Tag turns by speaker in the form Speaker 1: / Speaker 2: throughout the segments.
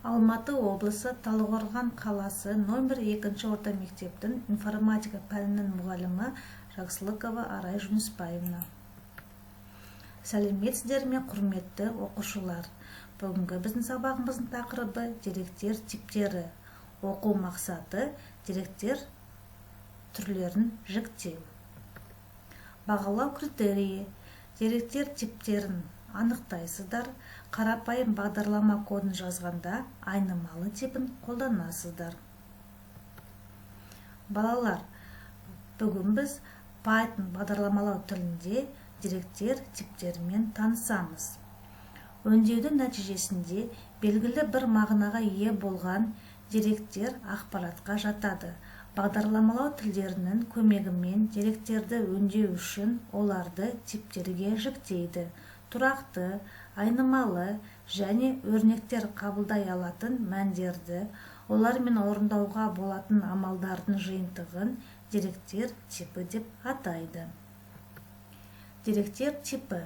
Speaker 1: Алматы облысы, Талдықорған қаласы, нөмір 2 орта мектептің информатика пәнінің мұғалімі Жақсылықова Арай Жүнісбаевна. Сәлеметсіздер ме, құрметті оқушылар! Бүгінгі біздің сабағымыздың тақырыбы деректер типтері. Оқу мақсаты деректер түрлерін жіктеу. Бағалау критерийі: деректер типтерін анықтайсыздар, қарапайым бағдарлама кодын жазғанда айнымалы типін қолданасыздар. Балалар, бүгін біз Python бағдарламалау тілінде деректер типтерімен танысамыз. Өңдеудің нәтижесінде белгілі бір мағынаға ие болған деректер ақпаратқа жатады. Бағдарламалау тілдерінің көмегімен деректерді өңдеу үшін оларды типтерге жіктейді. Тұрақты, айнымалы және өрнектер қабылдай алатын мәндерді, олармен орындауға болатын амалдардың жиынтығын деректер типі деп атайды. Деректер типі.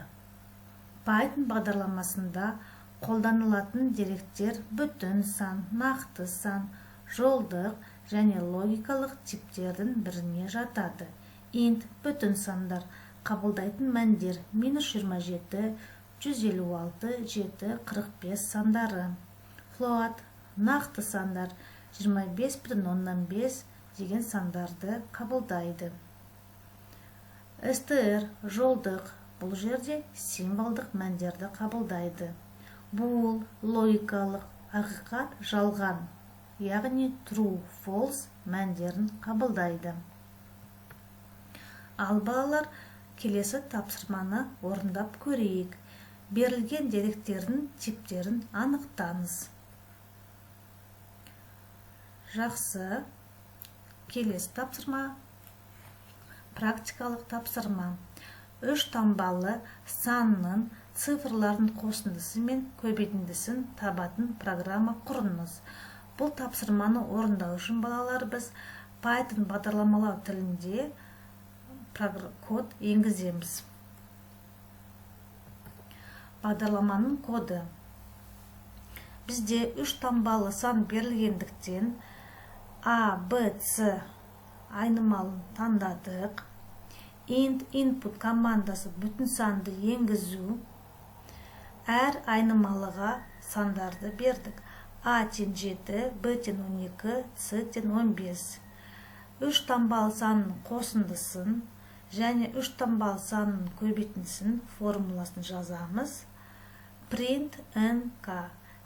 Speaker 1: Python бағдарламасында қолданылатын деректер бүтін сан, нақты сан, жолдық және логикалық типтердің біріне жатады. Int бүтін сандар қабылдайтын мәндер -27, 156, 7, 45 сандары. Float нақты сандар 25,5 деген сандарды қабылдайды. Str жолдық, бұл жерде символдық мәндерді қабылдайды. Bool логикалық ақиқат жалған, яғни true, false мәндерін қабылдайды. Ал балалар, келесі тапсырманы орындап көрейік. Берілген деректердің типтерін анықтаңыз. Жақсы. Келесі тапсырма практикалық тапсырма. 3 таңбалы санның цифрлардың қосындысы мен көбейтіндісін табатын программа құрыңыз. Бұл тапсырманы орындау үшін, балалар, біз Python бағдарламалау тілінде код енгіземіз. Бағдарламаның коды. Бізде 3 таңбалы сан берілгендіктен А, Б, С айнымалын таңдадық. Int input командасы бүтін санды енгізу. Әр айнымалыға сандарды бердік. А тең 7, Б тең 12, С тең 15. 3 таңбалы санның қосындысын және 3 таңбалы санның көбейтіндісін формуласын жазамыз. Print nk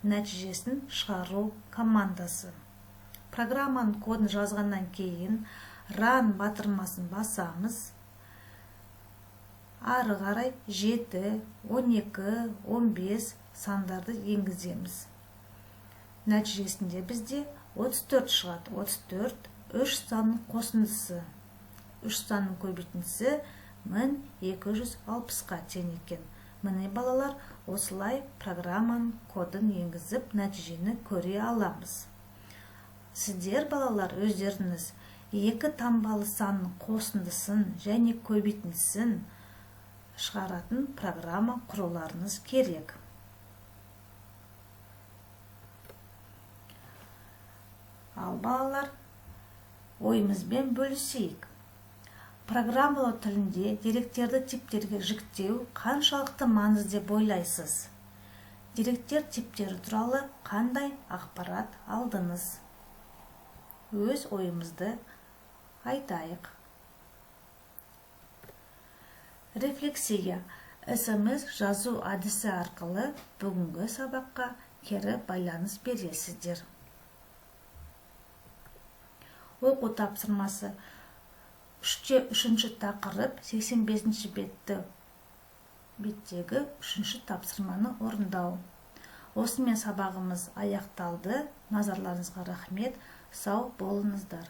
Speaker 1: нәтижесін шығару командасы. Программаның кодын жазғаннан кейін Run батырмасын басамыз. Ары қарай 7, 12, 15 сандарды енгіземіз. Нәтижесінде бізде 34 шығады. 34 3 санның қосындысы. 3 санның көбейтіндісі 1260-қа тең екен. Міне, балалар, осылай программаның кодын енгізіп, нәтижені көре аламыз. Сіздер, балалар, өздеріңіз 2 таңбалы санның қосындысын және көбейтіндісін шығаратын программа құруларыңыз керек. Ал балалар, ойымызбен бөлісейік. Программалау тілінде деректерді типтерге жіктеу қаншалықты маңызды деп ойлайсыз? Деректер типтері туралы қандай ақпарат алдыңыз? Өз ойымызды айтайық. Рефлексия. СМС жазу әдісі арқылы бүгінгі сабаққа кері байланыс бересіздер. Оқу тапсырмасы. 3-ші тақырып, 85-ші беттегі 3-ші тапсырманы орындау. Осымен сабағымыз аяқталды. Назарларыңызға рахмет. Сау болыңыздар.